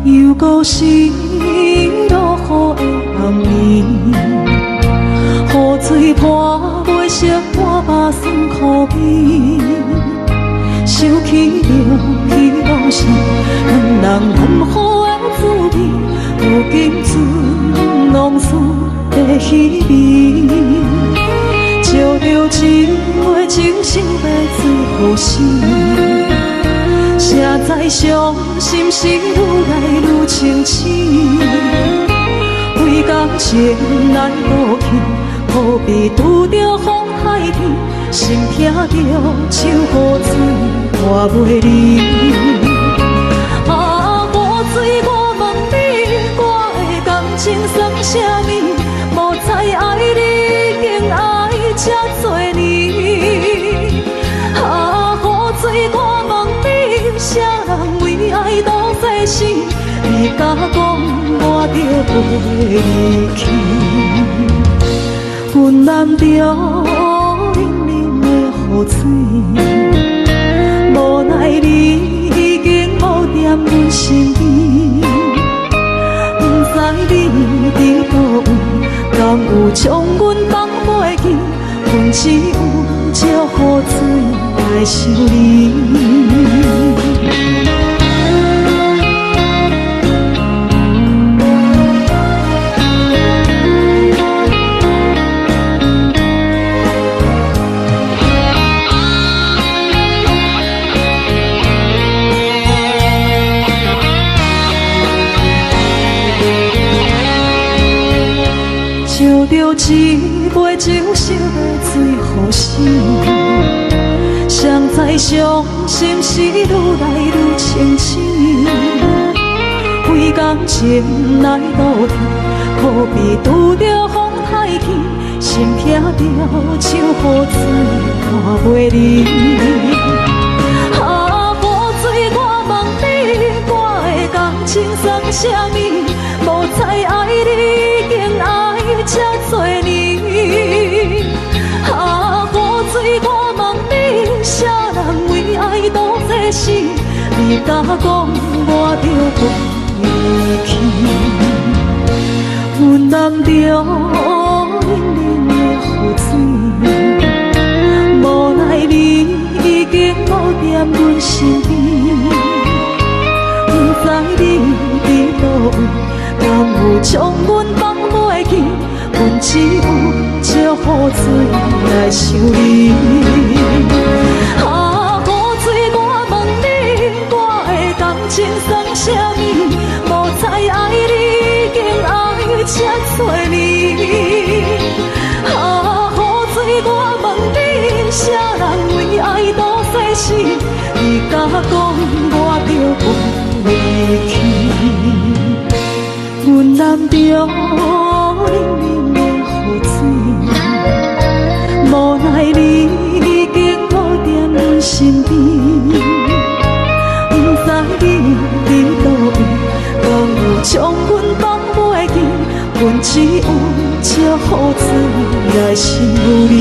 又閣是落雨的暗暝，雨水泼袂熄我目酸苦味。想起著彼往事，兩人含糊的滋味，如今剩往事的稀微。照著一杯酒，想欲醉予死。谁知傷心事愈來愈清醒，為感情來賭氣，好比拄著風颱天，心疼著像雨水泼袂離。啊，雨水，我問你，我的感情算啥物？無知愛你已經愛這多年。啊，雨水，我問你，啥人為愛賭生死？你敢講我著袂離去？阮淋著冷冷的雨水，無奈你已經無踮阮身邊，不知你佇佗位，敢有將阮放袂記？阮只有借雨水來想你。照著一杯酒，想欲醉予死。誰知傷心事愈來愈清醒，為感情來賭氣，可比拄著風颱天，心疼著像雨水泼袂離。啊，雨水，我問你，我的感情算啥物？無知愛你已經愛這多年。啊，雨水，我問你，啥人為愛賭生死？你敢講我著袂去？阮淋著冷冷的雨水，無奈你已經無踮阮身邊，不知你佇佗位，敢有將阮放袂記？阮只有借雨水來想你。啊，雨水，我問你，我的感情算啥物？無知愛你已經愛這多年。啊，雨水，我問你，啥人為愛賭生死？你敢講我著袂去？阮淋著冷冷的雨水，無奈你已經無踮阮身邊，不知你佇佗位，敢有將阮放袂記？阮只有借雨水來想你。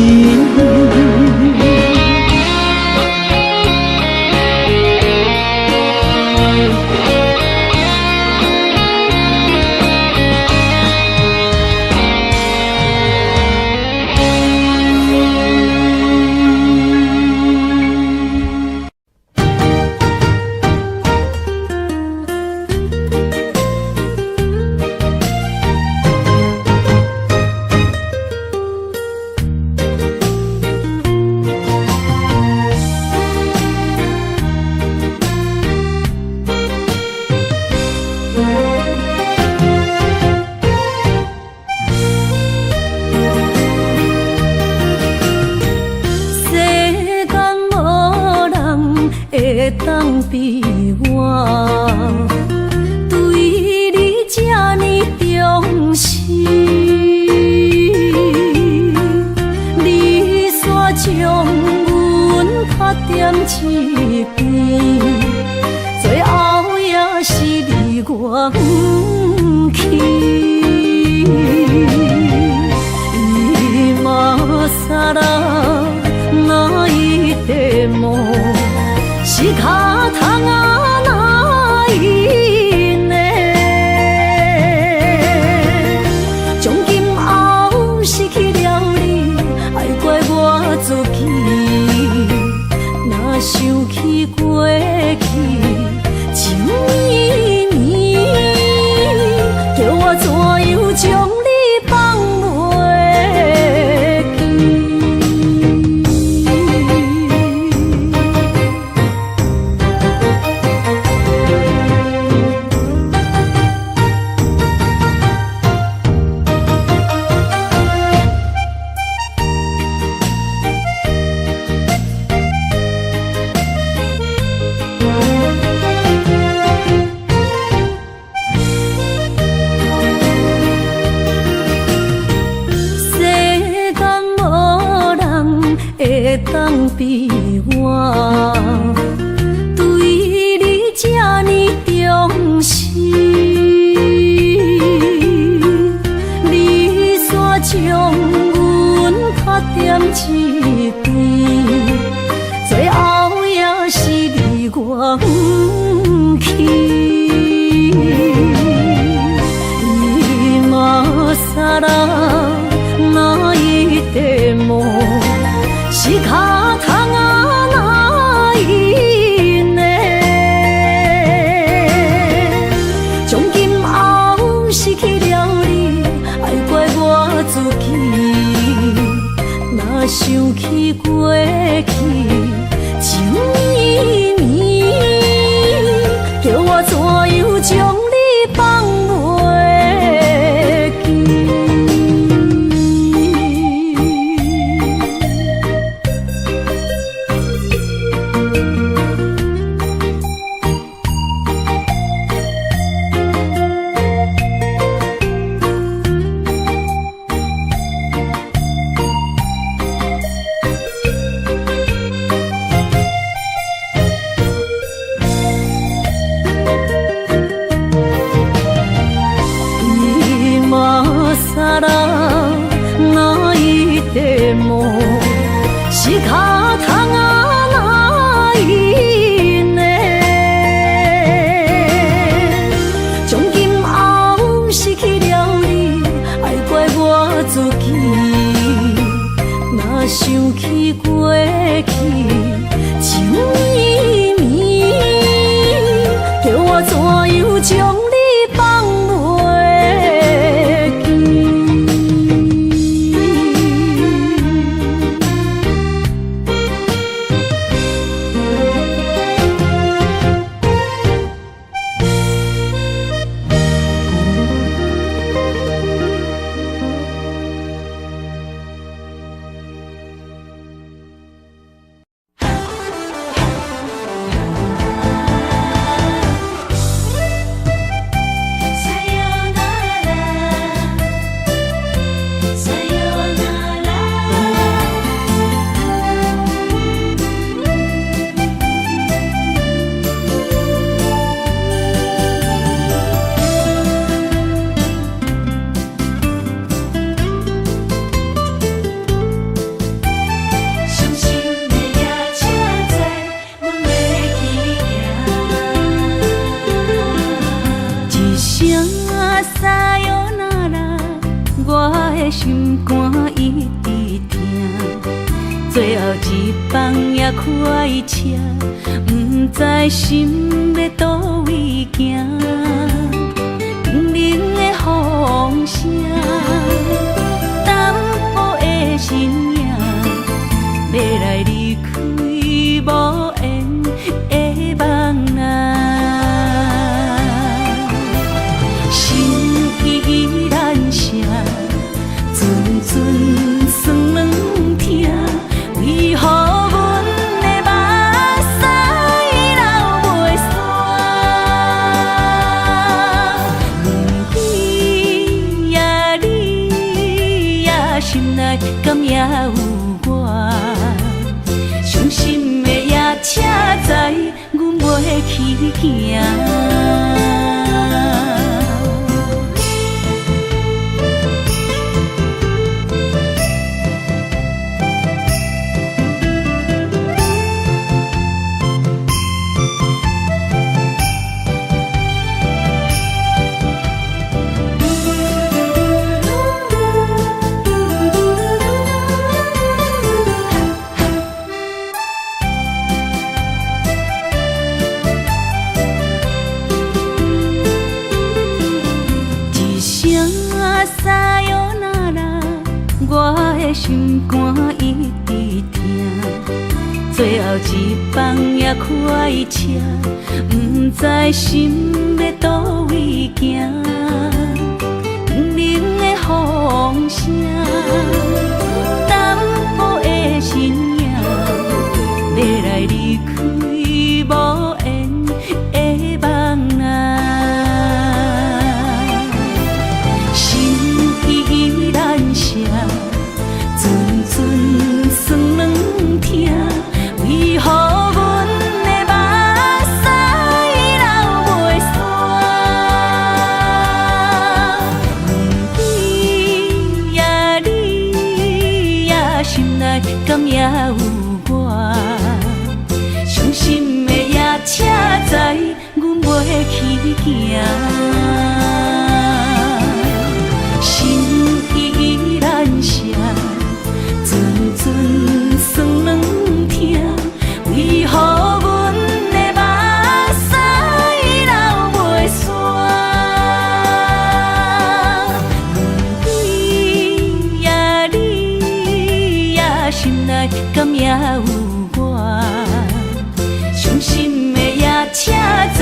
世間無人會當比我，對你這呢重視。一邊，最後也是離我遠去。今更泣いても仕方がないね。從今後失去了你，愛怪我自己。若想起過去情綿綿，叫我怎樣將你放袂記？世間無人會當比我對你這呢重視，你煞將阮拍踮一邊，最後也是離我遠去。今更泣いても仕方がないね。從今後失去了你，愛怪我自己。若想起過去情綿綿，叫我怎樣將你放袂記？今更泣いても仕方がないね。從今後失去了你，愛怪我自己。若想起過去情綿綿，叫我怎樣將你放袂記？傷心的夜車載，阮欲去行。一聲さよなら，我的心肝一直疼。最後一班也開車，毋知心欲佗位行。冰冷的風聲，淡薄的身影，欲來離開無緣的夢啊。心依然聲，陣陣酸軟疼，為何阮的目屎流袂煞？你呀你呀，心內敢也有我？傷心的夜車車載，阮袂去行。一声さよなら，我的心肝一直疼。最後一班也快車，不知心欲佗位行。冷的風聲，淡薄的身影，欲來離開無緣的夢啊。心意難捨，陣陣酸軟疼，為何阮的目屎流袂煞？你呀你呀，心內敢猶有我？傷心的夜車載，阮袂去行。心意難捨，陣陣酸軟疼，為何阮的目屎流袂煞？你呀你呀，心內敢猶有我？傷心的夜車載，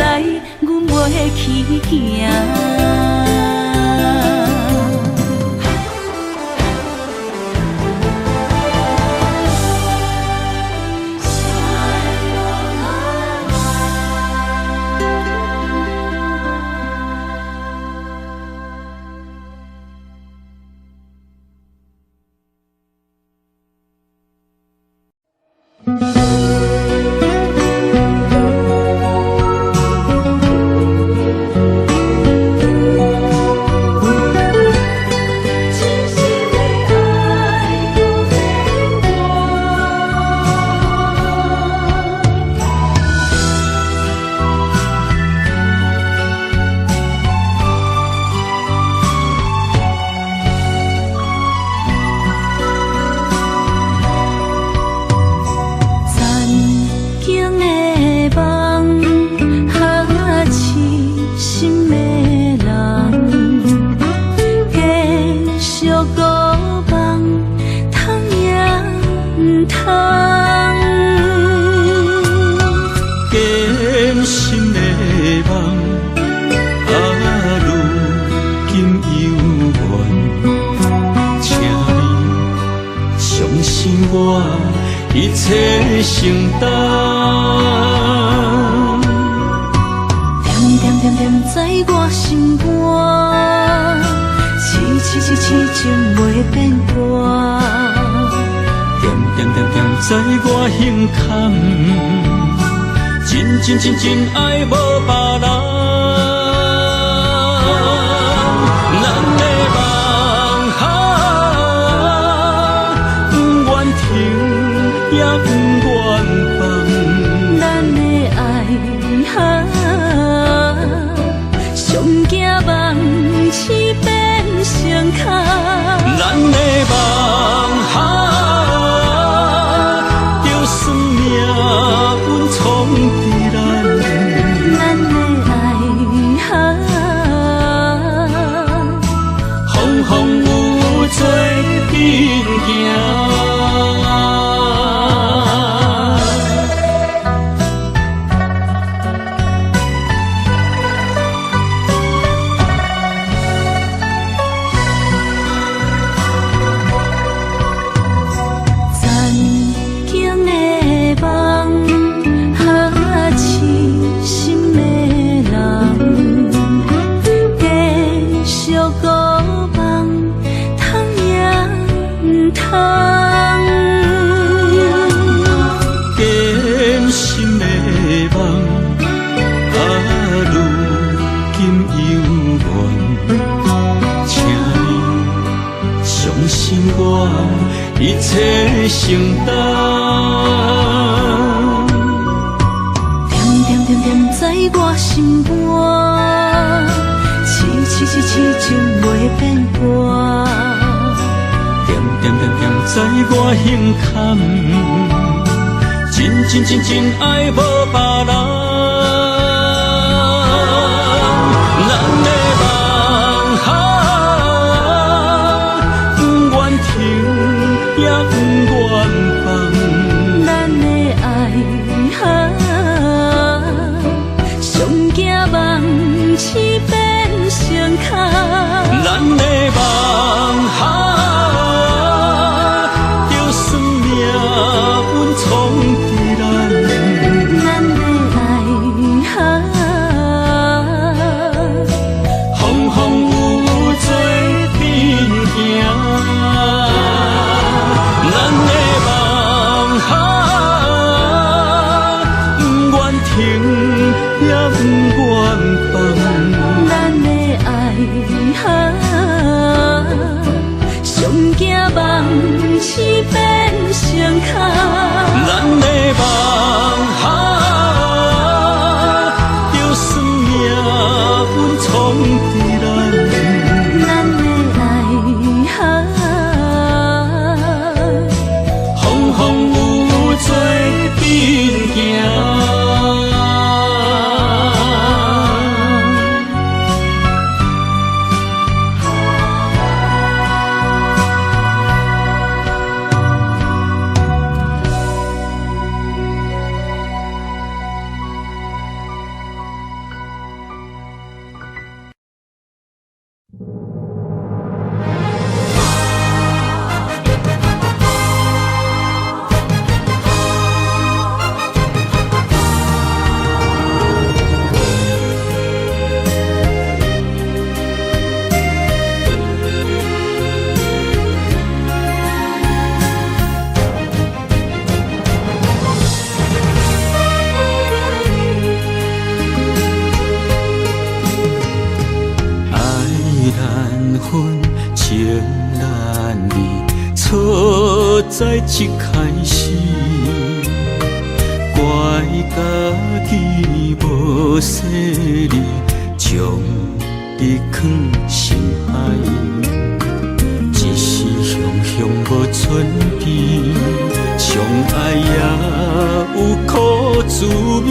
阮袂去行。真心的愛不變卦。残景的夢，哈痴心的人，继續孤夢，通也毋通。坚心的夢，啊，如今猶原，請你相信我，一切承擔。恬恬恬恬在我心肝，痴痴痴痴情袂變卦。恬恬恬恬在我胸坎，真真真真愛無別人。咱的夢啊，不願停也不願放。咱的愛啊，上驚夢痴變成空。咱的夢啊，就算命運創佇咱。咱的愛啊，風風雨雨做陣行。殘景的夢，哈痴心的人，繼續孤夢，通也毋通。堅心我一切承担。恬恬恬恬在我心肝，痴痴痴痴情袂变卦。恬恬恬恬在我心坎，真真真真爱无别人。咱的梦啊，不愿停也不愿放。咱的爱啊，上惊梦醒变成空。咱的梦啊，就算命运创治咱。咱的爱啊，风风雨雨做阵行。咱的梦啊，不愿停也不愿放。咱的爱啊，上惊梦醒变成空。咱的梦啊，就算命运创治咱。咱的爱啊，风风雨雨做阵行。爱难分，情难离，错在一开始，怪家己无细腻，将你藏心海，一时雄雄无准备，相爱也有苦滋味，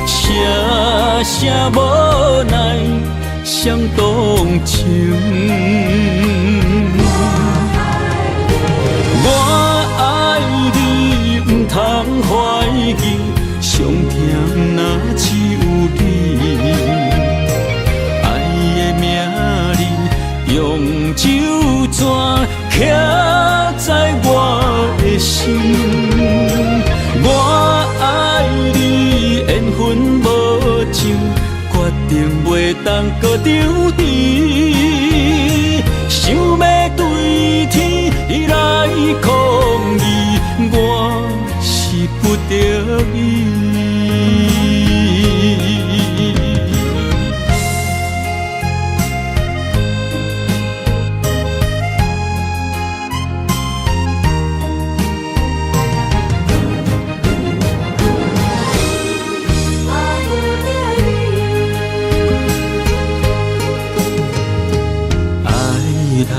声声无奈相动情。我爱你，毋通怀疑，上疼若只有你。爱的名字用酒泉刻在我的心。我爱你，缘分无情，决定袂当阁抽离。想欲对天来抗议，我是不得已。爱难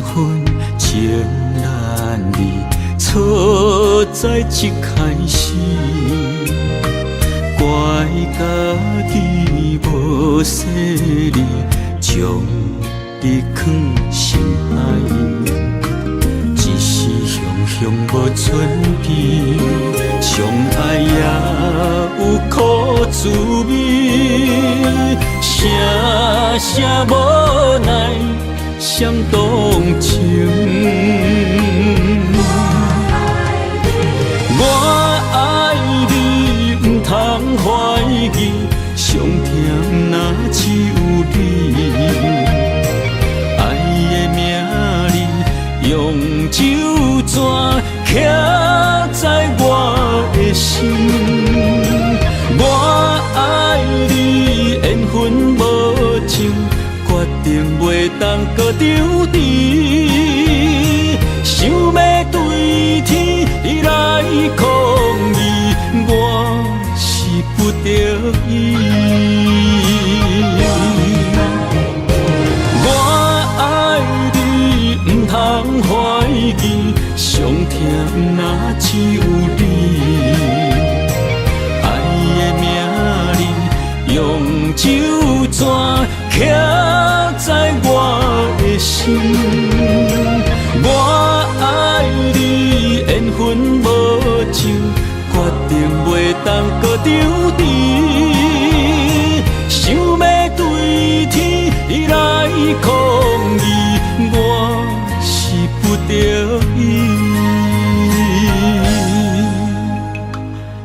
分，情难离，错在一开始，怪家己无细腻，将你藏心海，一时雄雄无准备，相爱也有苦滋味，声声无奈相动情。我爱你，毋通怀疑，上疼若只有你。爱的名字用酒泉刻在我的心。我爱你，缘分无情，决定袂当阁抽离。懷疑，傷痛若只有你。愛的名字用酒泉刻在我的心，我愛你，緣分無酒，決定袂當閣相持。想欲對天來抗議，我是不得已。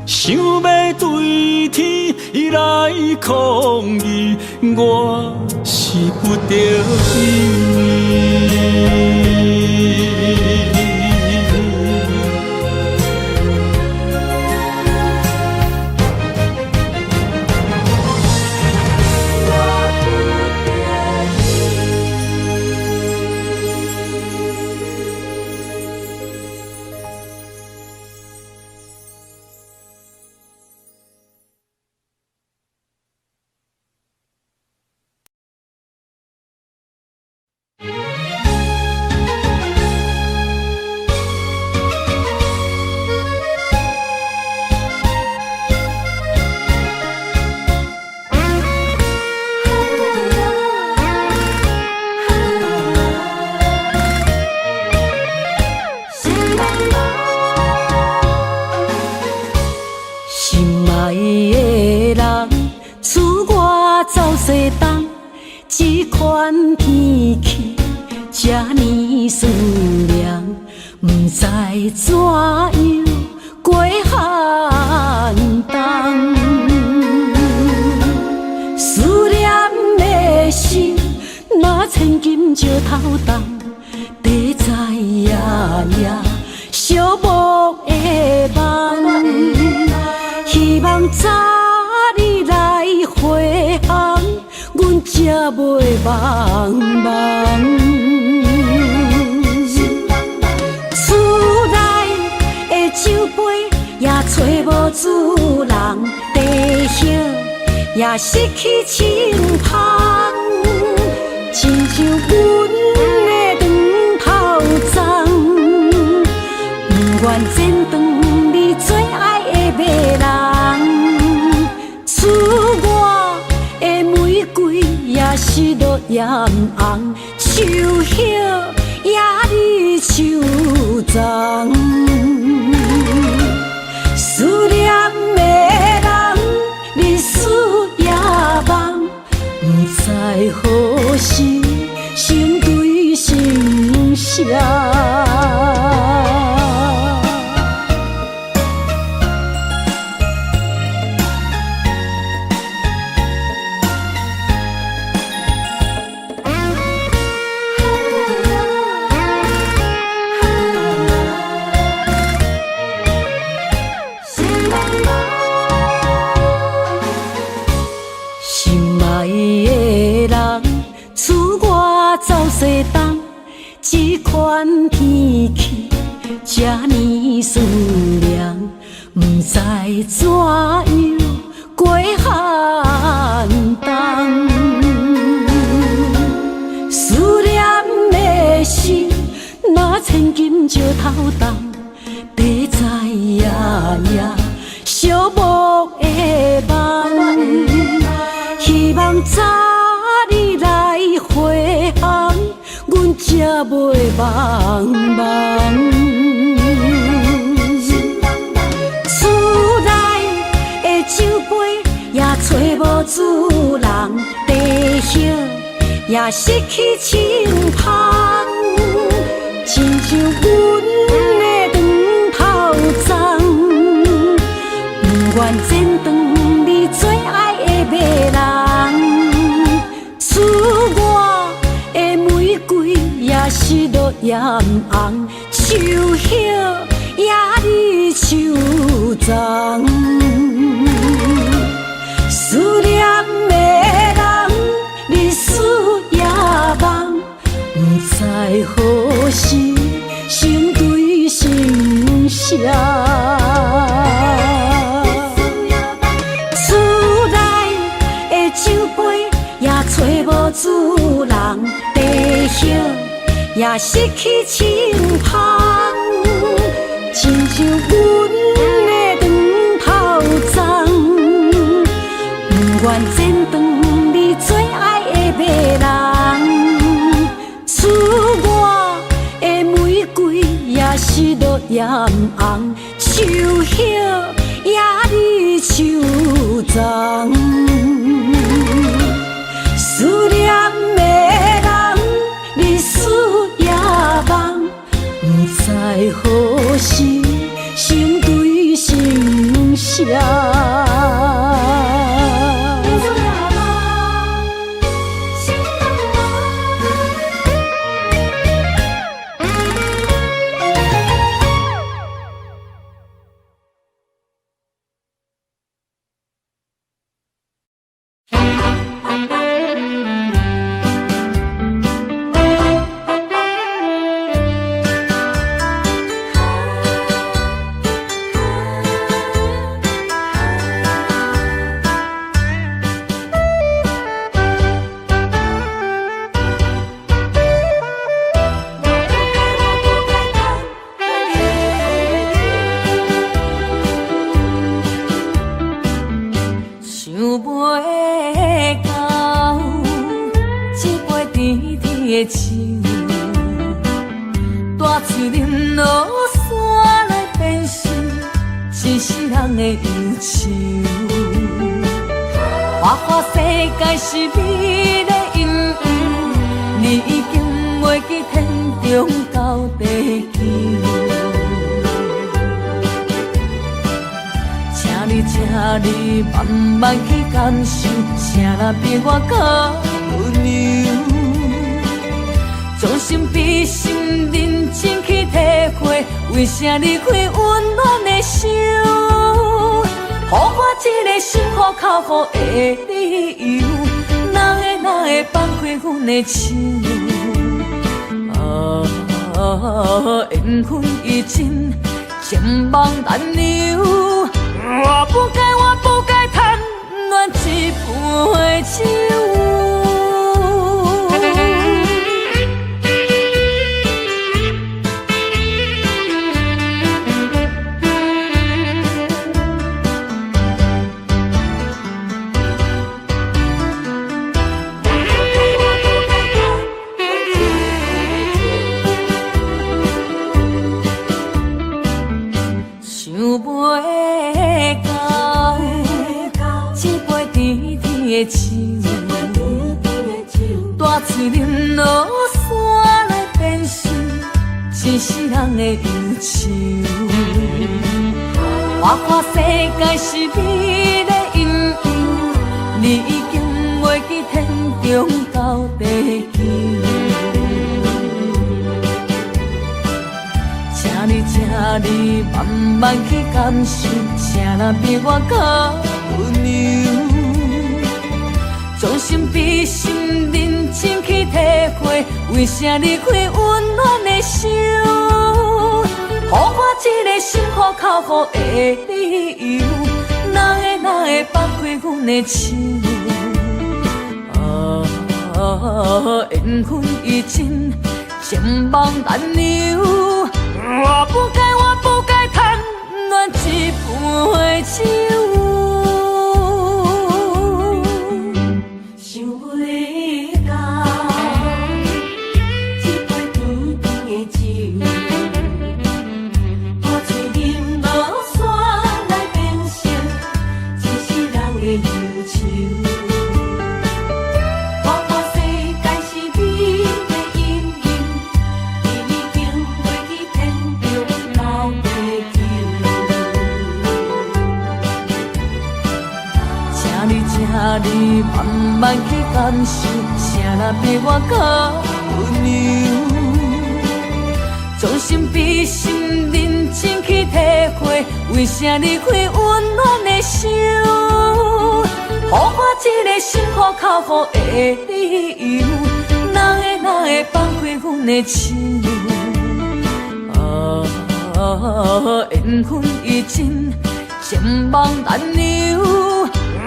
想欲對天來抗議，我是不得已。心愛的人，自我走西東，這款天氣這呢思念，毋知怎樣過寒冬。思念的心，若千金石頭重，地在夜夜寂寞的夢。希望早日來回航，阮才袂茫茫。厝內的酒杯也揣無主人，茶葉也失去清芳，親像阮的床頭鬃，不願剪斷你最愛的迷人。賜我的玫瑰也失落艷紅，樹葉也離樹叢。思念的人，日思夜夢，不知何時心對心相。心愛的人，自我走西東，這款天氣這呢思念，不知怎樣過寒冬。思念的心，若千金石頭重，地在夜夜寂寞的夢。希望早日來回航，阮才袂茫茫。厝內的酒杯也揣無主人，茶葉也失去清芳，親像阮的床頭鬃，不願剪斷你最愛的迷人。賜我的玫瑰也失落艷紅，樹葉也離樹叢。思念的人，日思夜夢，不知何時心對心相。厝內的酒杯也揣無主人，茶葉也也失去亲朋，亲像阮的长头鬃，不愿剪断你最爱的迷人。赐我的玫瑰也是落艳红，树叶也离树丛。思念的人，日思夜梦，不知何时心对心相。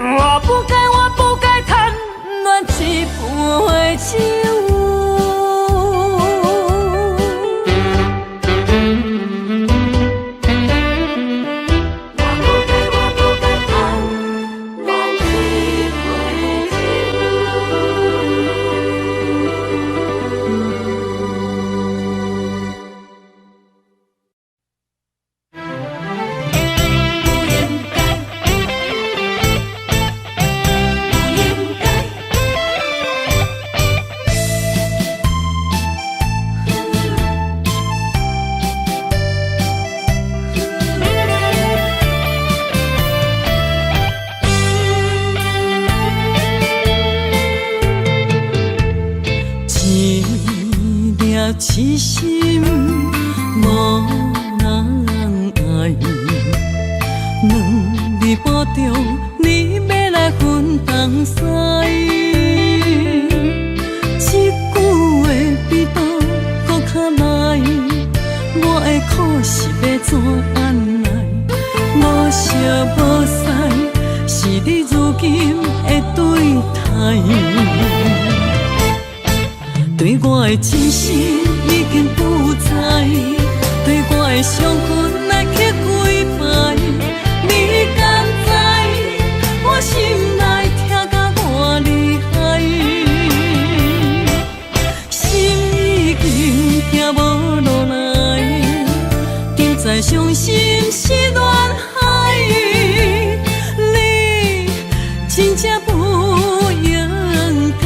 我不该，我不该贪恋一杯酒。痴心無人愛，兩暝半中，你欲來分東西，這句話比刀閣較來，我的苦是欲怎按捺？無相無似，是你如今的對待。對我的真心已經不在，對我的傷痕來刻幾擺，你敢知我心內疼甲偌厲害？心已經疼無落來，敢知傷心是亂海，你真正不應該，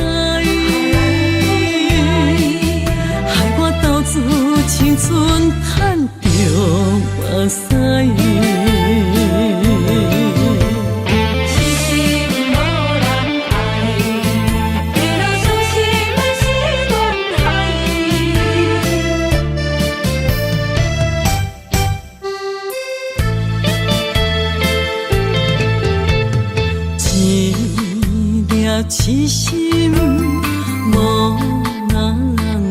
害我投資青春趁著目屎。痴心無人愛，一路傷心的是戀海。一粒痴心無人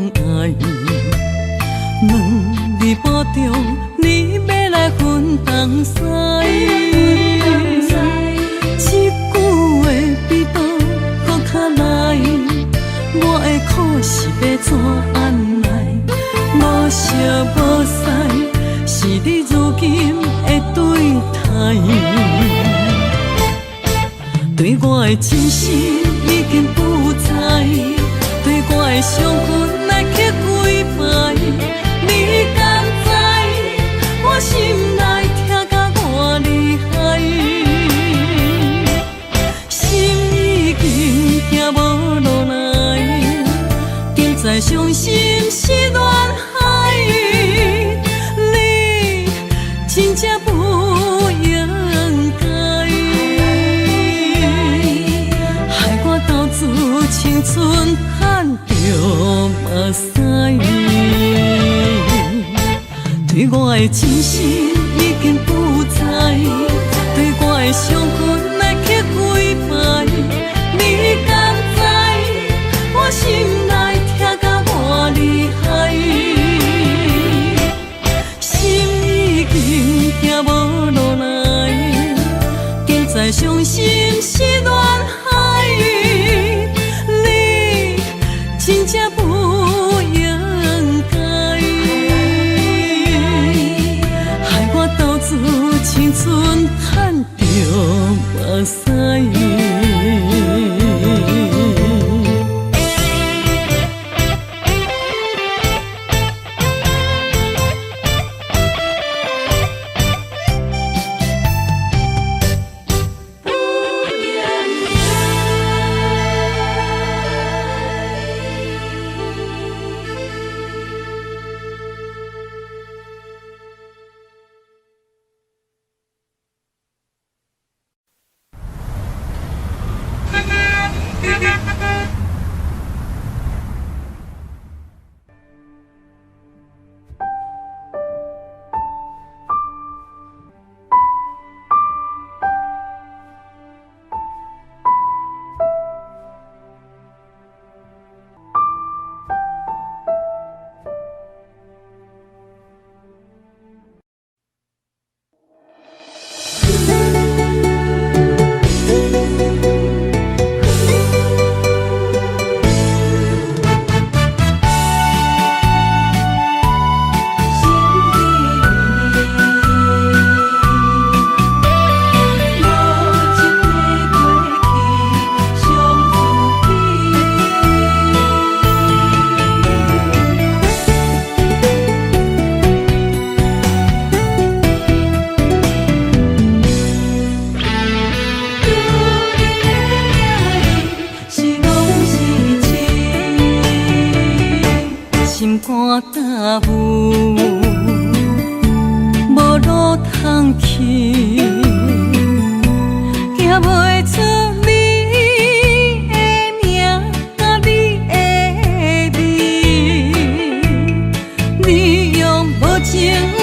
愛，兩暝半中，你欲來分東西，這句話比刀閣較來，我的苦是欲怎按捺？無相無似，是你如今的對待。對我的真心已經不在，對我的傷痕來刻幾擺，你敢知我心內疼甲偌厲害？心已經疼無落來，敢知傷心是亂海，你真正不應該，害我投資青春趁著目屎。對我的真心已經不在，對我的傷痕來刻幾擺，你敢知我心內疼甲偌厲害？心已經疼無落來，敢知傷心是亂海，你真正不應該，害我投資青春趁著目屎。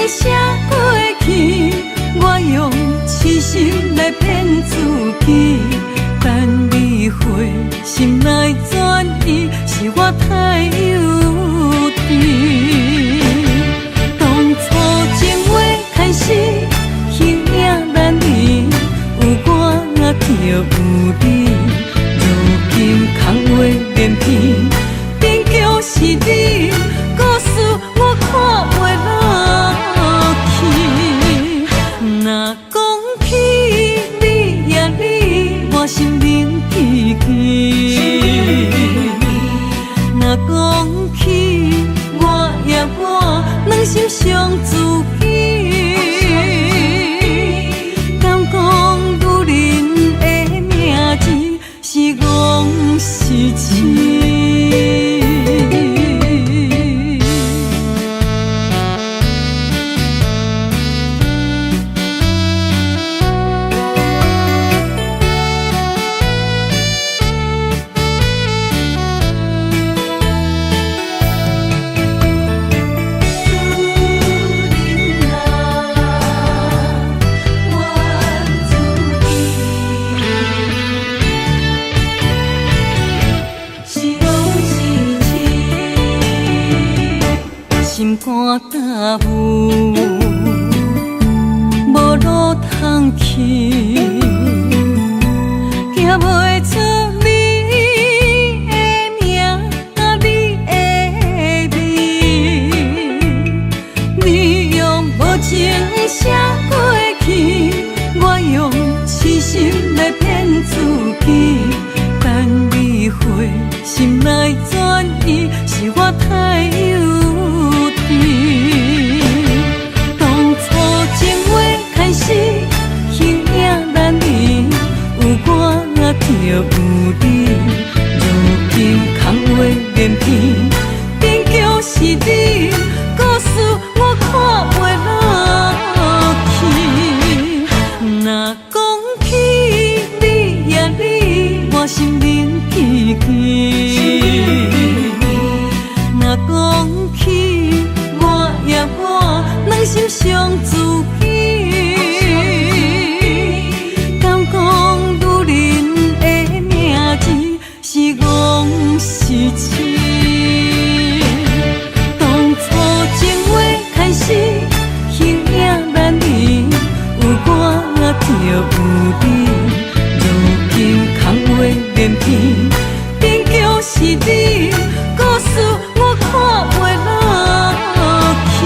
寫過去，我用痴心來騙自己，等你回心來轉意，是我太幼稚。當初情話開始，形影難離，有我就有你，如今空話連篇，變叫是你，故事我看袂落去。若講起你呀你，我心冷吱吱；若講起我呀我，兩心傷自己。敢講女人的名字是戇是痴？女人啊，怨自己，是戆是痴，心肝担负，無路通去，行袂出你的名，你的味。你用無情寫過去，我用痴心來騙自己，等你回心來轉意，是我太幼稚。當初情話開始，形影難離，有我就有你，如今空話連篇，變叫是你，故事我看袂落去。若講起你呀你，我心冷吱吱；若講起我呀我，兩心傷自己。敢講女人的名字是戇是痴？當初情話開始，形影難離，有我就有你，如今空話連篇，變叫是你，故事我看袂落去。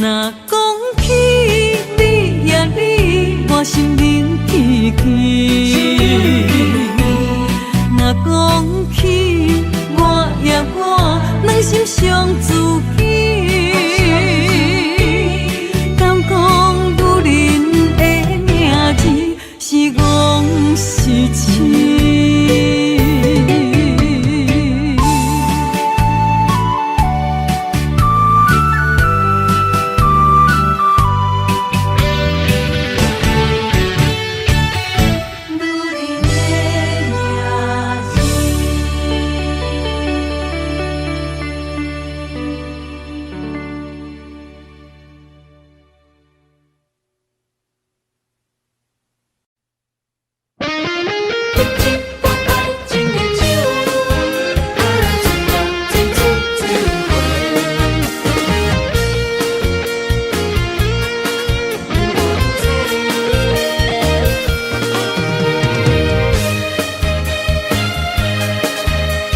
若講起你呀你，我心冷吱吱；若講起我呀我，兩心傷自己。敢講女人的名字是戇是痴？女人的名字。一杯爱情的酒，来一杯醉醉醉回。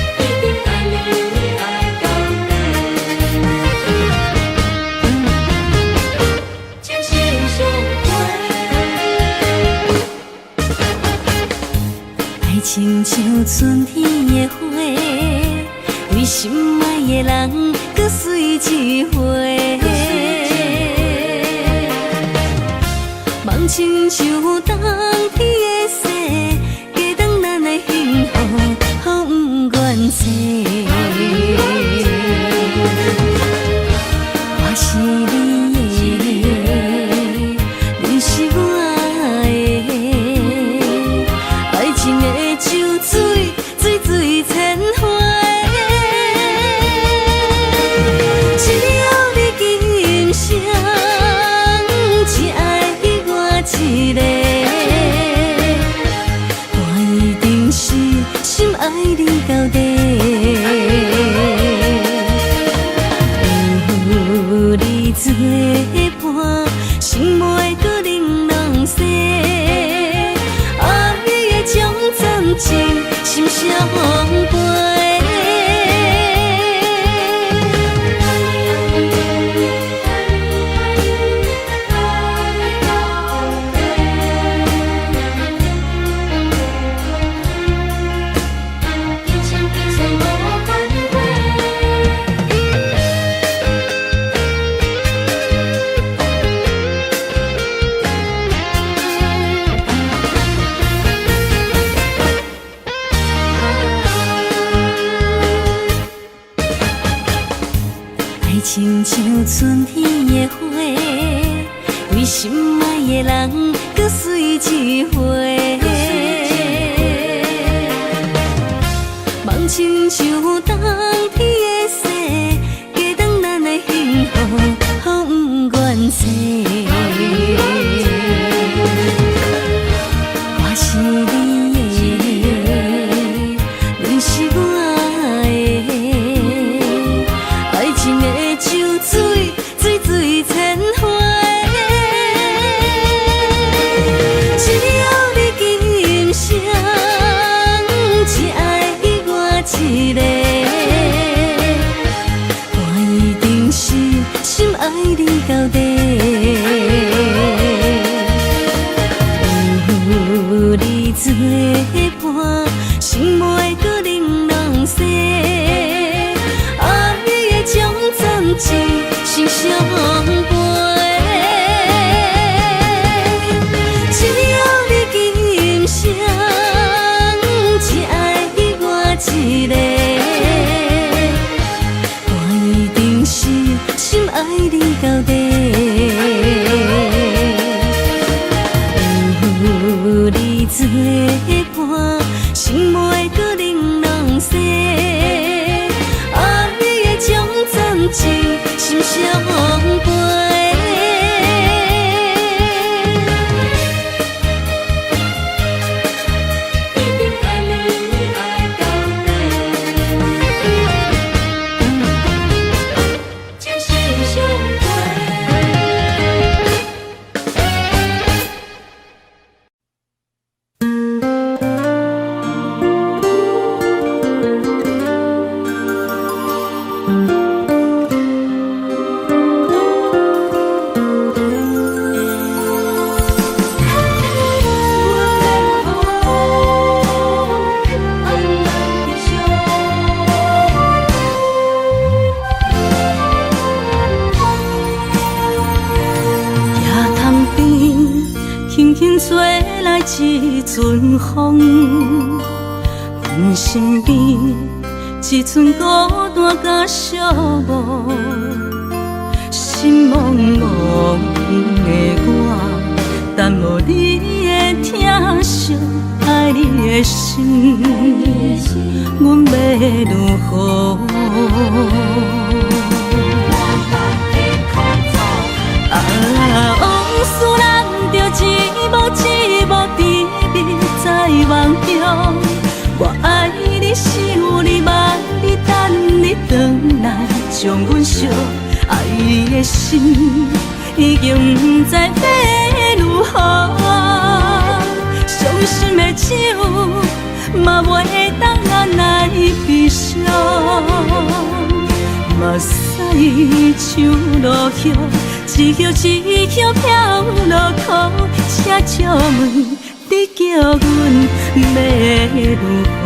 一定爱你，你爱到底。情深相陪。愛親像春天的花，對心愛的人閣媠一回。夢親像冬天的雪，加重咱的幸福，予不願說。我是你的，你是我的，愛情的酒醉，醉醉千回。只要你肯做伴，心袂阁玲珑西。爱的将真情心相陪。爱亲像春天的花，为心爱的人阁水一回。梦亲像冬天的雪，加重咱的幸福予不愿说。我是你的，你是我的。爱情的酒水，水水千回。只要你今生只爱我一个，我一定是深爱你到底。有你做伴，心袂阁玲珑西。爱的将真情心相陪。只要你今生只爱我一个，我一定是深爱你到底。有你做伴，心袂阁玲珑西。爱的将真情心相陪。一定爱你爱到底，情心相陪。夜潭边，轻轻吹来一阵风，阮身边一阵孤单佮寂寞，心茫茫的我，等无你的疼惜，爱你的心，阮欲如何？啊，往事咱就一幕一幕甜蜜在梦中。我爱你，想你，望你，等你转来，将阮惜。爱的心已经不知欲如何，伤心的酒嘛袂当按捺悲伤。目屎像落雨，一叶一叶飘落苦，请借问你叫阮欲如何？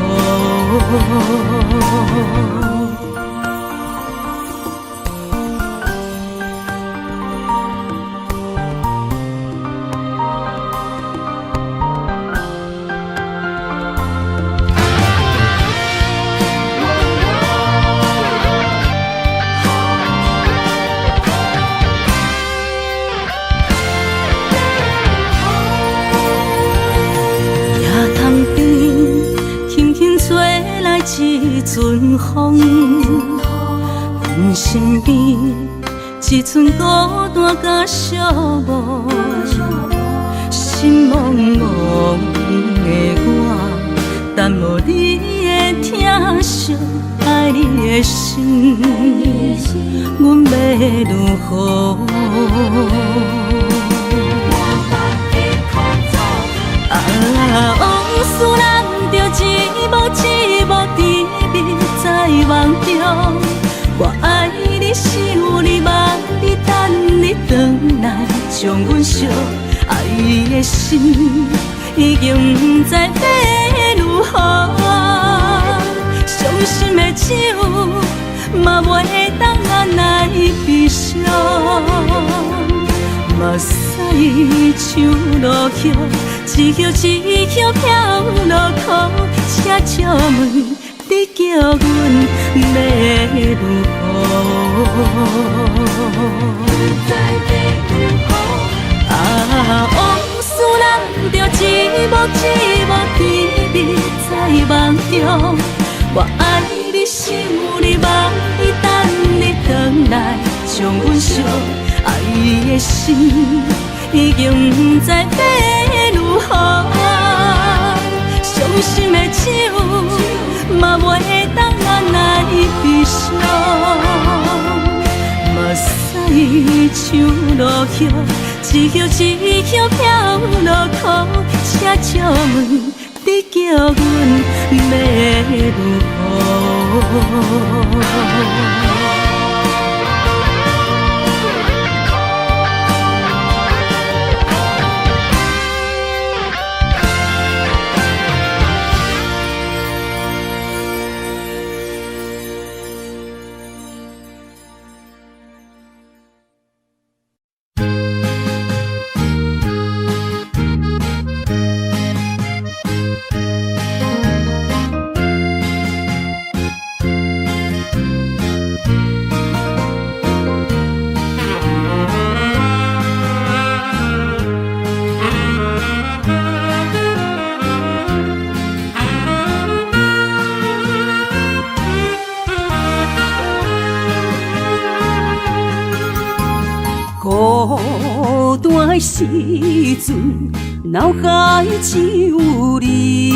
夜潭边，轻轻吹来一阵风，阮身边一阵孤单佮寂寞，心茫茫的我，等无你的疼惜，爱愛你的心，阮欲如何？啊，往事人著一幕一幕甜蜜在夢中，我愛你，想你，夢你，等你轉來，將阮惜愛的心已經毋知欲如何，傷心的酒嘛袂當按捺悲傷，目屎像落雨，一葉一葉飄落苦，請借問你叫阮欲如何？啊，往事人著一幕一幕甜蜜在夢中，我愛你，想你，夢你，等你轉來，將阮惜愛的心已經毋知欲如何，傷心的酒嘛袂當按捺悲傷，目屎像落雨，一葉一葉飄落苦，請借問你叫阮欲如何？孤單的時陣，腦海只有你，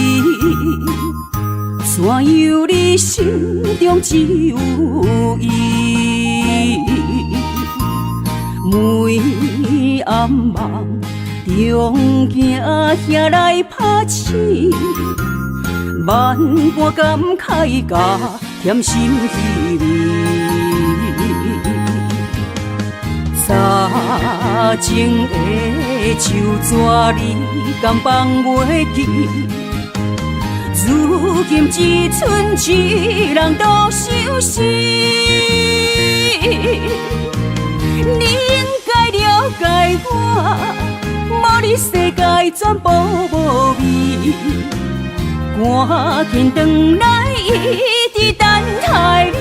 怎樣你心中只有伊？每暗夢中行遐來拍醒，萬般感慨甲甜心稀微。早情的手纸，你敢放袂记？如今只賰一人独相思。你應該了解我，無你世界全部無味。趕緊轉來，一直等待你。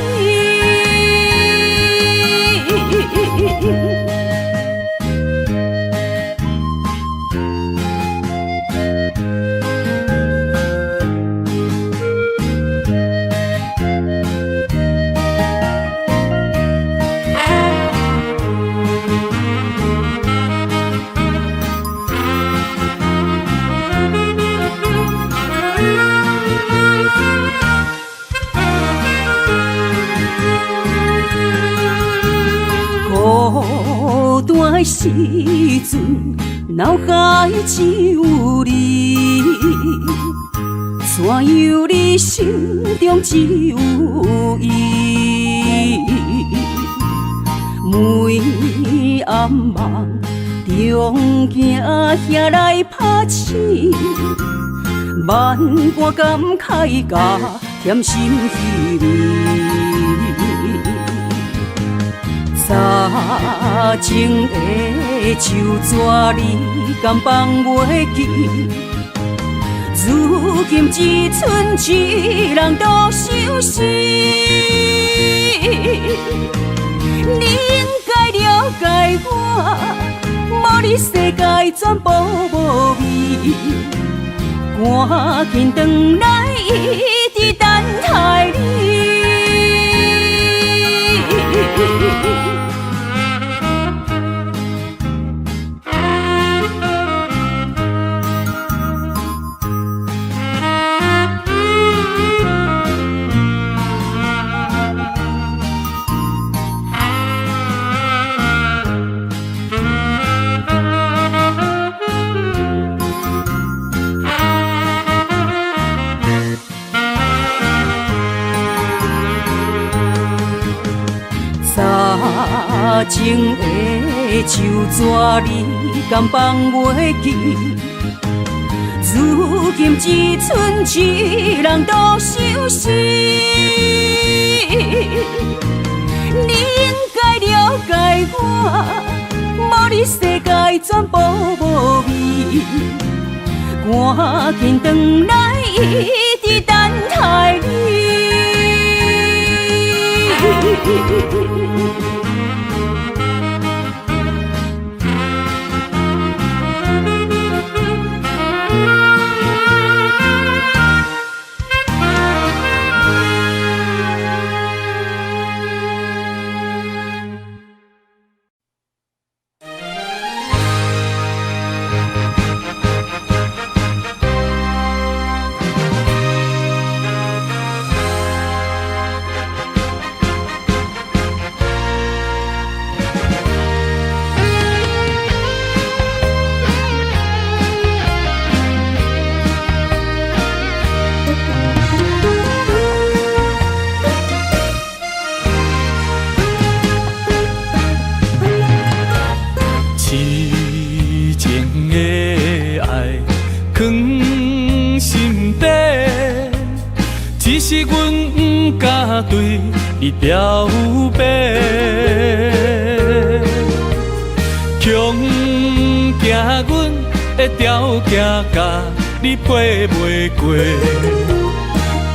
孤單的時陣，腦海只有你，怎樣你心中只有伊？每暗夢中行遐來拍醒，萬般感慨甲甜心稀微。早情的手紙，你敢放袂記？如今只賰一人獨相思。你應該了解我，無你世界全部無味。趕緊轉來，一直等待你。情的手纸，你敢放袂记？如今只剩一人独相思。你应该了解我，无你世界全部无味。赶紧转来，一直等待你。只是阮不敢对你表白，恐惊阮的条件佮你配袂过，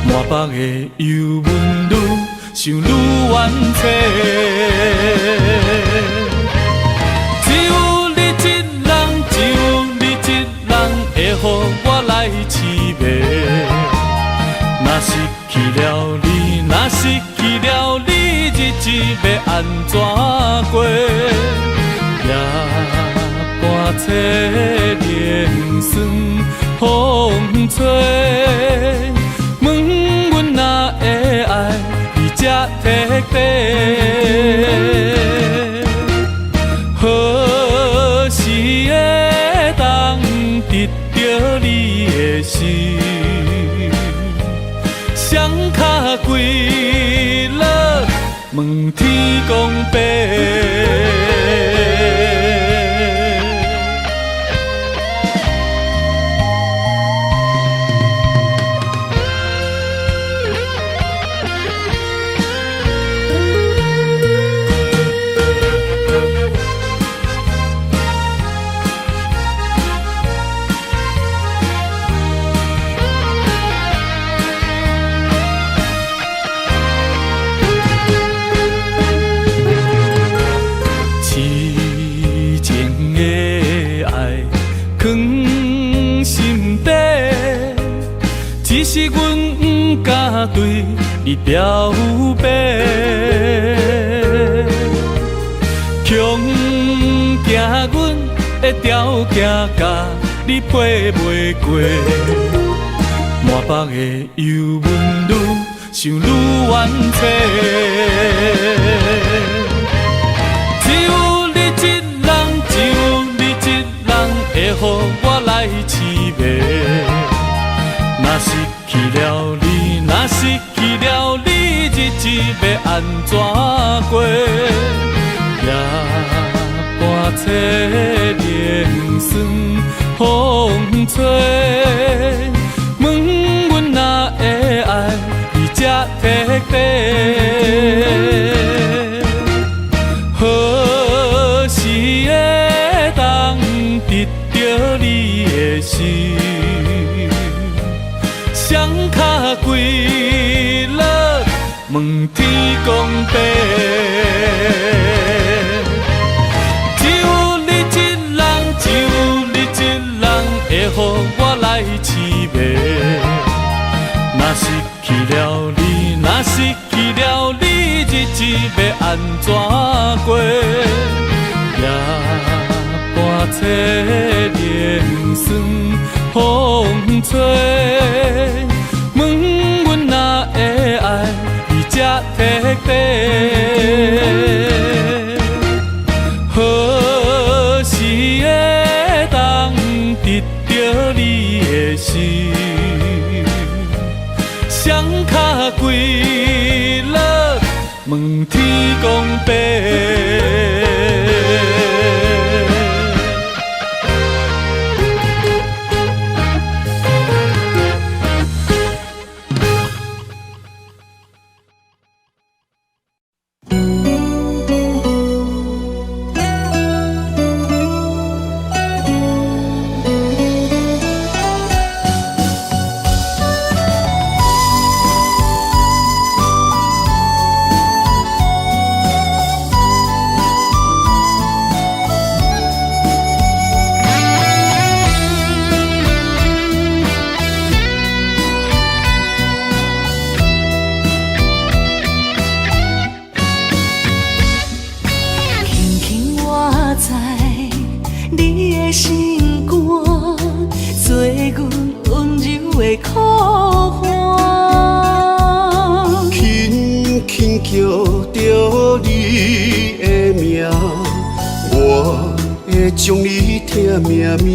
满腹的忧闷愈想愈冤凄。只有你一人，只有你一人会予我来痴迷。若失去了你，若失去了你，日子欲按怎过？夜半凄凉霜风吹，问阮哪会爱你这彻底？何时会当得著你的心？双跤跪落，问天公伯。痴情的爱藏心底，只是阮不敢对你表白，恐惊阮的条件佮你配袂过，满腹的忧闷愈想愈冤凄。只有你一人，只有你一人会予我来痴迷。若失去了你，若失去了你，日子欲按怎过？夜半凄凉霜风吹，问阮哪会爱你这彻底？何时会当得著你的心？双跤跪落，问天公伯。只有你一人，只有你一人会予我来痴迷。若失去了你，若失去了你，日子欲按怎过？夜半凄凉霜风吹，问阮哪会爱你这彻底？何时会当得著你的心？双跤跪落，问問天公伯。輕輕我知你的心肝，做阮溫柔的苦寒。輕輕叫著你的名，我會將你疼命命。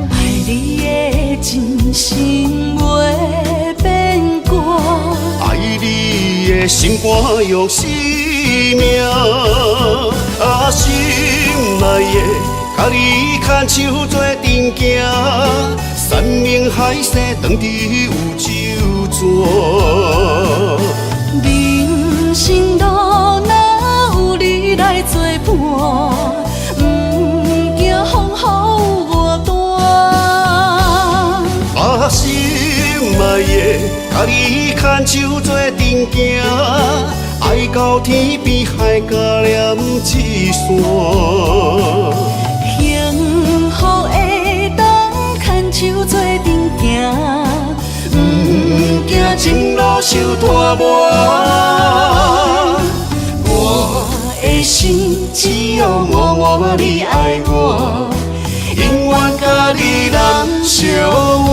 愛你的真心袂變卦，愛你的心肝用生命。啊，心愛的，佮你牽手做陣行，山盟海誓當佇有酒泉。人生路若有你來作伴，毋驚風雨有偌大。啊，心愛的，佮你牽手做陣行，愛到天邊海角連一線。幸福會當牽手做陣行，毋驚情路受拖磨。我的心只有我我你愛我，永遠佮你難相換。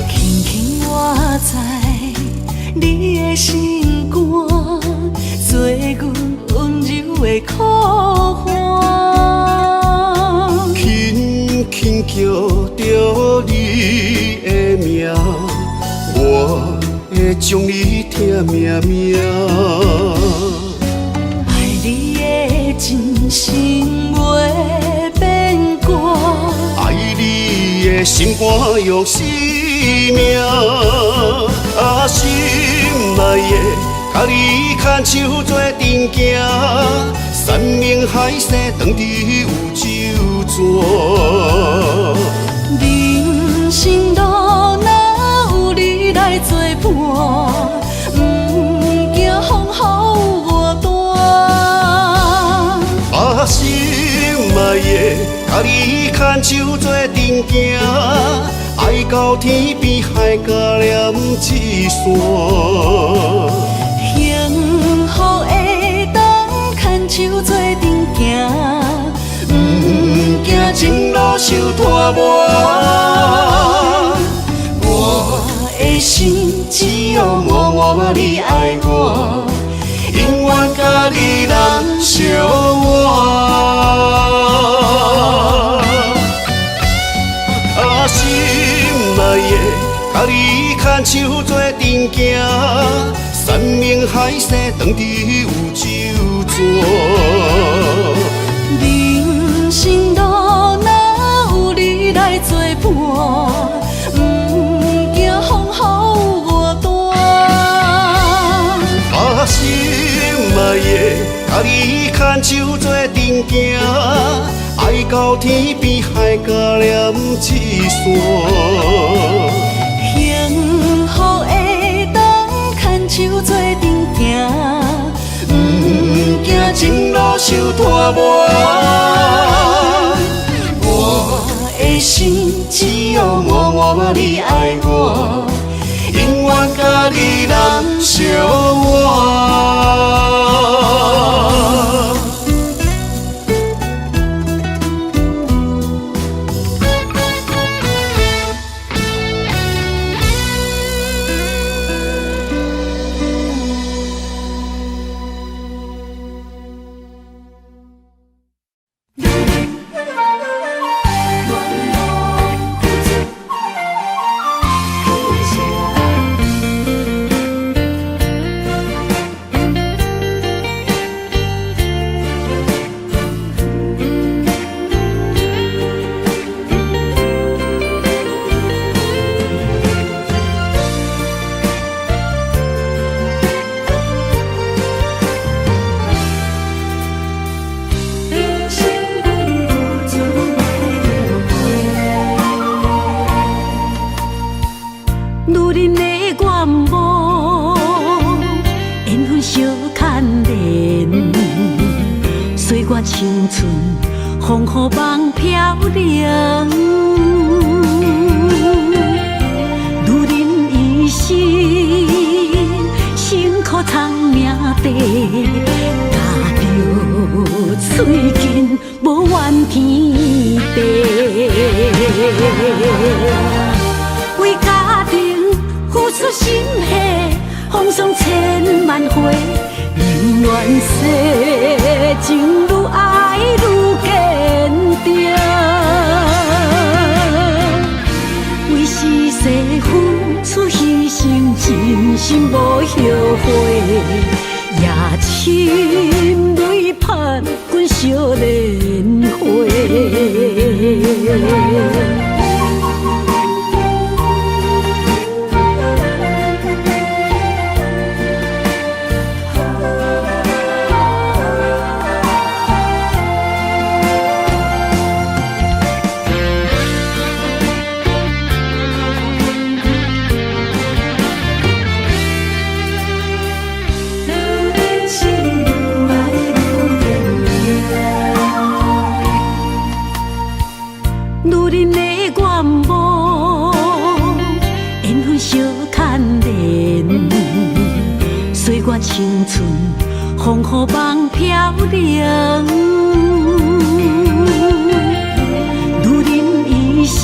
輕輕我知你的心肝，做阮溫柔的苦寒。輕輕叫著你的名，我會將你疼命命。愛你的真心袂變卦，愛你的心肝用生命。啊，心愛的，佮你牽手做陣行，山盟海誓當佇有酒泉。人生路若有你來作伴，毋驚風雨有偌大。啊，心愛的，佮你牽手做陣行，愛到天邊海角連一線。幸福會當牽手做陣行，毋驚情路受拖磨。我的心只有我我你愛我，永遠佮你難相換。啊，心愛的，佮你牽手做陣行，山盟海誓當佇有酒泉。人生路若有你來作伴，毋驚風雨有偌大。啊，心愛的，佮你牽手做陣行，愛到天邊海角連一線。幸福會當牽手做陣行，毋驚情路受拖磨。我的心只有我我你愛我，永遠佮你難相換。女人的願望，緣分相牽連，歲月青春，風雨夢飄零。女人一生辛苦藏命地，咬著喙緊無怨天地。為家庭付出心血，風霜千萬回，寧願世情愈愛愈堅定。為時勢付出犧牲，真心無後悔，也深淚盼阮惜蓮花。女人的願望，緣分相牽連，歲月青春，風雨夢飄零。女人一生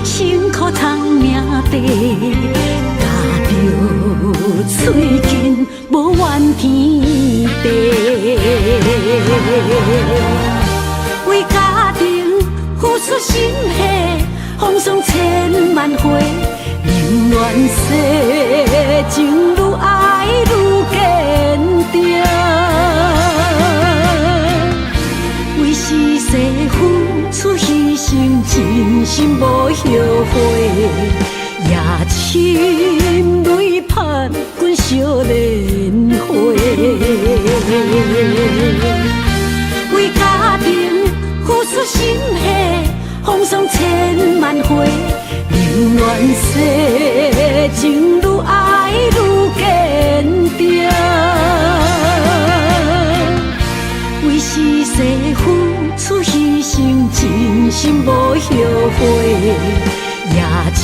辛苦藏命地，咬著喙緊無怨天地。為家庭付出心血，風霜千萬回，寧願世情愈愛愈堅定。為時勢付出犧牲，真心無後悔，也深淚盼阮惜蓮花。為家庭付出心血，風霜千萬回，寧願世情愈愛愈堅定。為時勢付出犧牲，真心無後悔，也深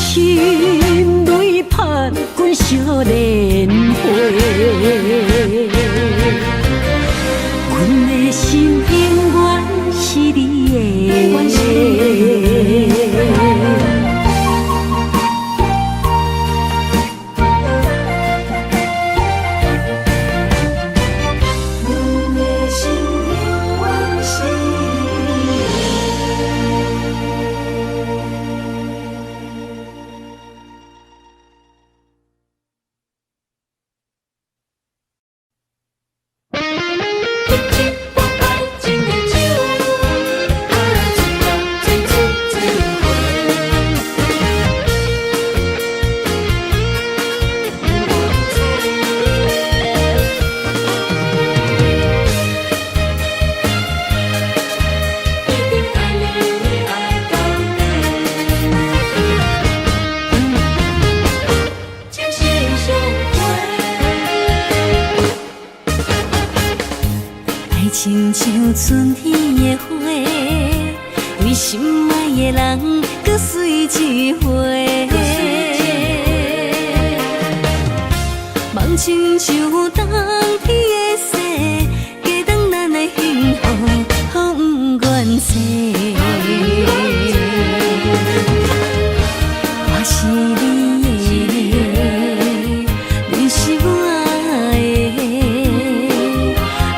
淚盼阮惜蓮花。阮的心永遠是你的。愛親像春天的花，對心愛的人閣水一回。夢親像冬天的雪，加重咱的幸福，予毋願說。我是你的，你是我的，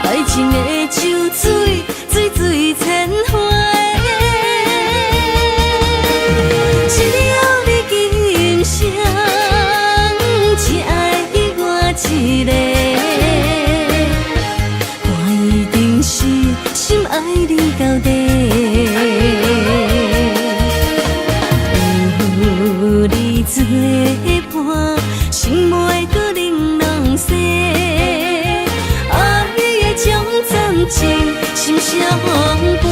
愛情的酒醉，醉醉千回。只要你今生只愛我一个，我一定是深愛你到底。有你作伴，心袂閣冷人世。愛的將真情心相陪。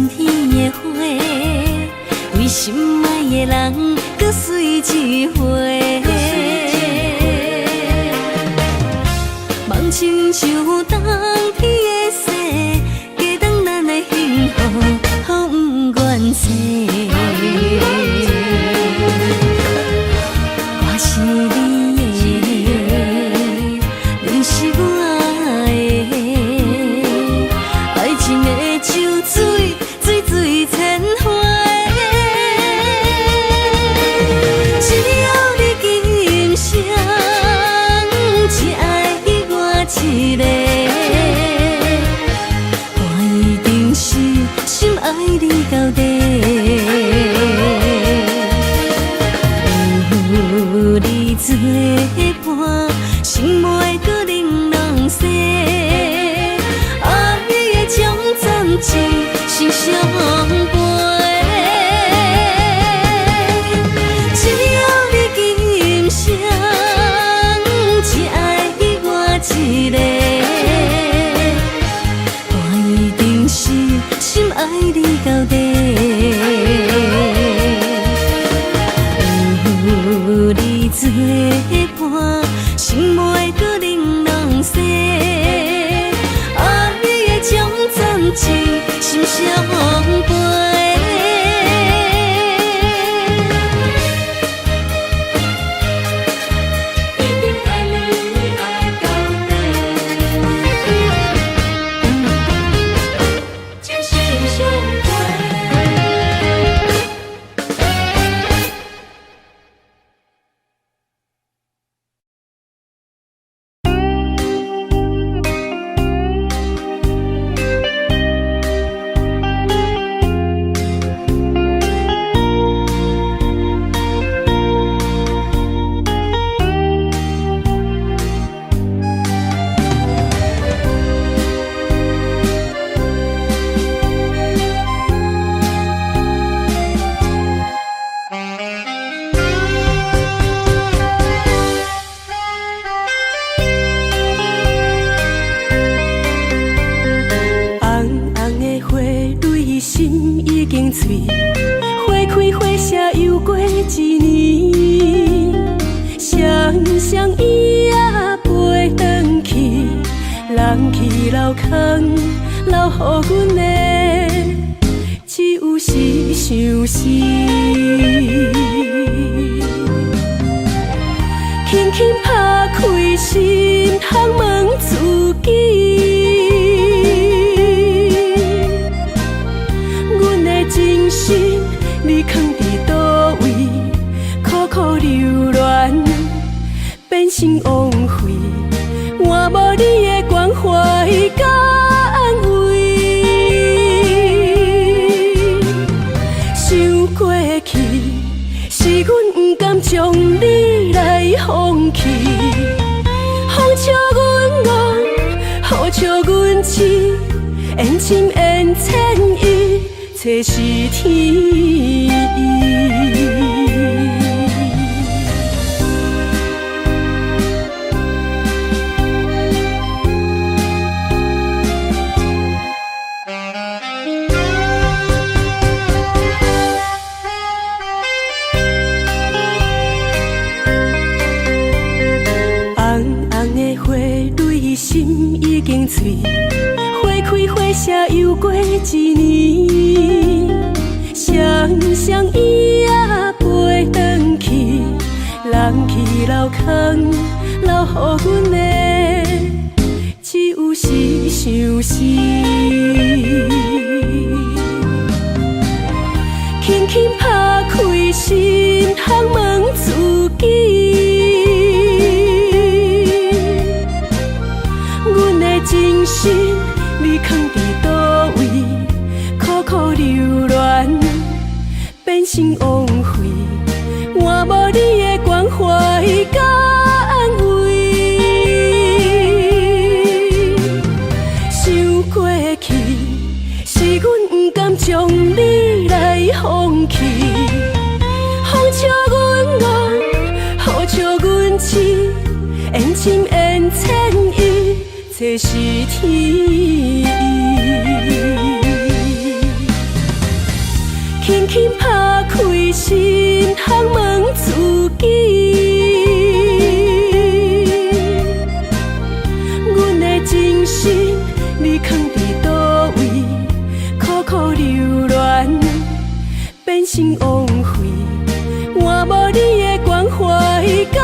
春天的花，為心愛的人閣水一回。夢親像冬天的雪，加重咱的幸福，予不願說。我是你的，你是我的，愛情的酒水，醉醉千回。只要你今生只愛我一个，我一定是深愛你到底。有你作伴，心袂閣冷人世，愛的將暫情心相陪。只要你今生只愛我一個，我一定是深愛你到底。有你作伴，心袂閣冷人世，愛的將暫情心相陪。一定愛你愛到底，真心相陪。紅紅的花蕊心已經碎，花開花謝又過一年，雙雙燕仔飛轉去，人去樓空，留予阮的只有是相思。輕輕拍開心窗問自己，阮的真心你囥佇佗位？苦苦留戀變成枉費，換無你的關懷佮安慰。想過去，是阮不甘將你來放棄，風笑阮戇，雨笑阮痴，緣深緣淺，一切是天意。紅紅的花蕊心已經碎，花開花謝又過一年，雙雙燕仔飛轉去，人去樓空，留予阮的只有是相思。輕輕拍開心窗問自己，阮的真心你囥佇佗位？苦苦留戀變成枉費，換無你的關懷佮安慰。想過去，是阮不甘將你來放棄，風笑阮戇，雨笑阮痴，緣深緣淺，一切是天意。輕輕拍開心窗問自己，阮的真心你囥佇佗位？苦苦留戀變成枉費，換無你的關懷佮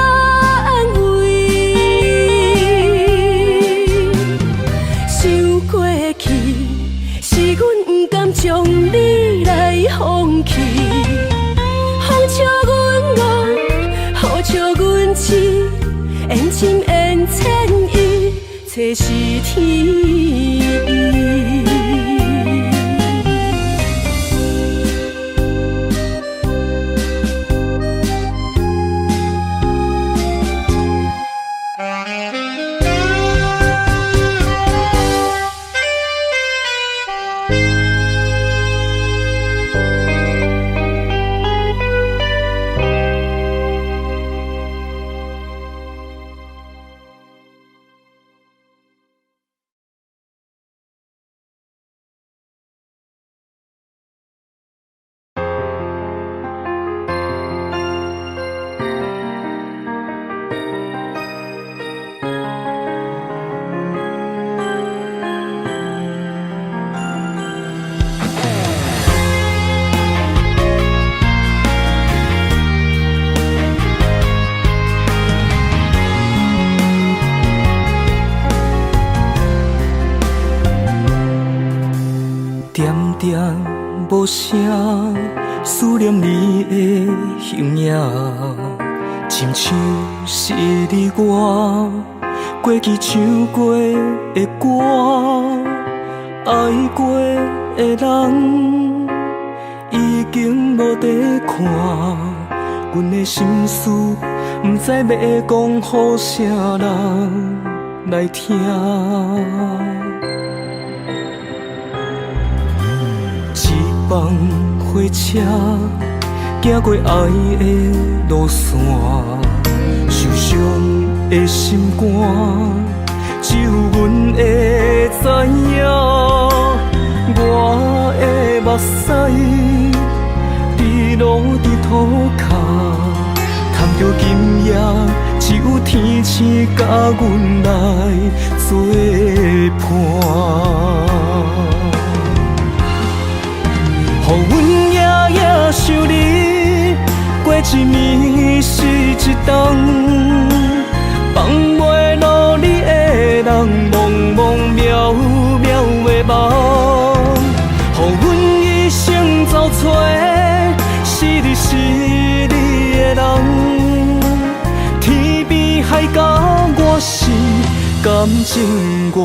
安慰。想過去，是阮毋甘將你來放棄，風笑阮戇，雨笑阮痴，緣深緣淺，一切是天意。點點無聲，思念你的形影，親像是你我過去唱過的歌，愛過的人已經無在看，阮的心事毋知欲講予啥人來聽。一班火車行過愛的路線，受傷的心肝，只有阮會知影。我的目屎滴落伫涂跤，趁著今夜只有天星佮阮來作伴。予阮夜夜想你，過一暝是一冬，放袂落你的人，茫茫渺渺的夢。予阮一生走找，是你是你的人，天邊海角，我是甘情願。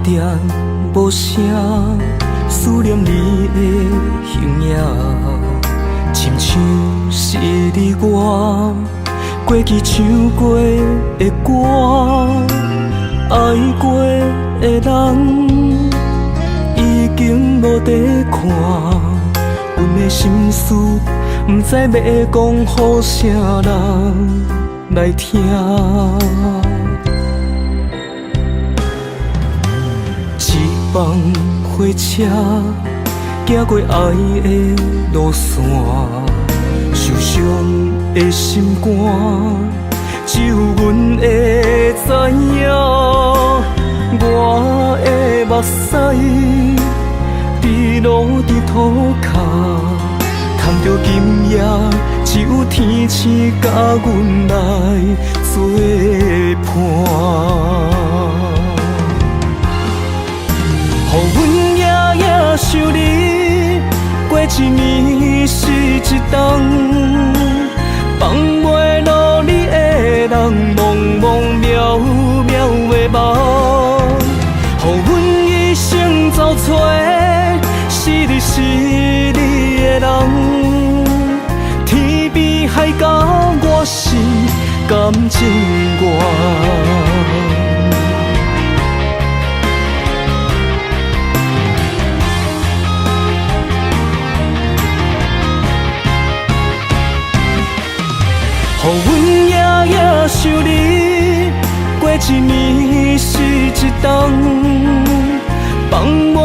點無聲，思念你的形影，親像是你我過去唱過的歌，愛過的人已經無在看，阮的心事毋知欲講予啥人來聽。一班火車行過愛的路線，受傷的心肝，只有阮會知影。我的目屎滴落伫涂跤，趁著今夜只有天星佮阮來作伴。予阮夜夜想你，過一暝是一冬，放袂落你的人，茫茫渺渺的夢。予阮一生走找，是你是你的人，天邊海角，我是感情愿。予阮夜夜想你，過一暝是一冬，放袂